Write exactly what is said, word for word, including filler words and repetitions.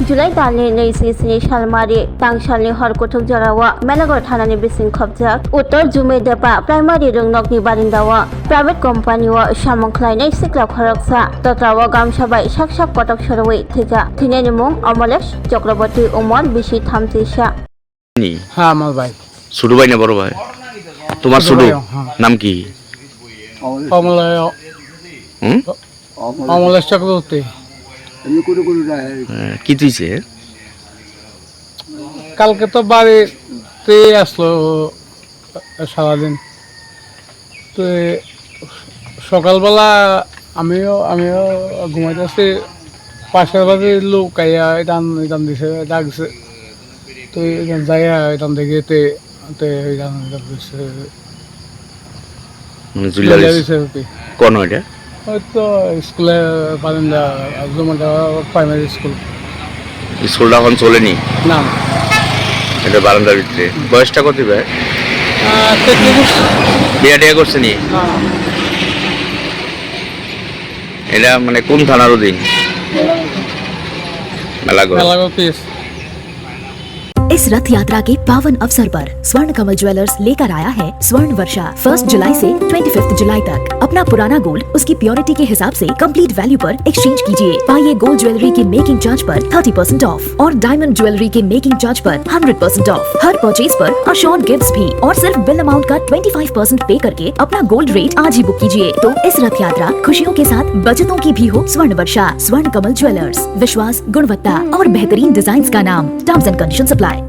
July talni naichi sini salmari tangsalni hor kuthuk jorao Melagor thanani bising khopjak Uttor Jumedepa Primary Rungnokni barindao private company o samung khlainai sikla khoroksa totrao gamsa bai sak sak kotok sorowi thwikha. Thwinani mung Omalesh Chakraborty, umor bisi thamchi sa. নি? হ্যাঁ, আমার ভাই। ছোট ভাই না বড় ভাই? তোমার ছোট ছোট? ভাই, হ্যাঁ। নাম কি? অমল, হুম? অমলেশ চক্রবর্তী। এ, কি তুইছে? কালকে তো বাড়িতেই আসলো সারাদিন। তো এ, সকালবেলা আমিও, আমিও ঘুমাইতে আসছি, পাঁচটা বাজে লোক আইয়া ইতান, ইতান দিছে, ডাকছে। তো ইতান যাইয়া ইতান দেখি তে, তে ইতান, ইতান দিছে। মানে জুলিয়া জুলিয়া দিছে। দিছে আর কি। কোন ওইটা? ওই তো স্কুলের বারান্দা, জুমনডাঙ্গা প্রাইমারি স্কুল। স্কুলটা এখন চলেনি? না। এটা বারান্দার ভিতরে। বয়সটা কত হবে? আহ, তেত্রিশ। বিয়া টিয়া করছে নি? না। এটা মানে কোন থানার অধীন? মেলাঘর। মেলাঘর পিএস। इस रथ यात्रा के पावन अवसर पर स्वर्ण कमल ज्वेलर्स लेकर आया है स्वर्ण वर्षा। फर्स्ट जुलाई से ट्वेंटी फिफ्थ जुलाई तक अपना पुराना गोल्ड उसकी प्योरिटी के हिसाब से कंप्लीट वैल्यू पर एक्सचेंज कीजिए। पाइए गोल्ड ज्वेलरी की मेकिंग चार्ज पर थर्टी परसेंट ऑफ और डायमंड ज्वेलरी के मेकिंग चार्ज पर हंड्रेड परसेंट ऑफ। हर परचेज पर अश्योर्ड गिफ्ट्स भी और सिर्फ बिल अमाउंट का ट्वेंटी फ़ाइव परसेंट पे करके अपना गोल्ड रेट आज ही बुक कीजिए। तो इस रथ यात्रा खुशियों के साथ बचतों की भी हो स्वर्ण वर्षा। स्वर्ण कमल ज्वेलर्स, विश्वास, गुणवत्ता और बेहतरीन डिजाइन्स का नाम। Terms and conditions apply.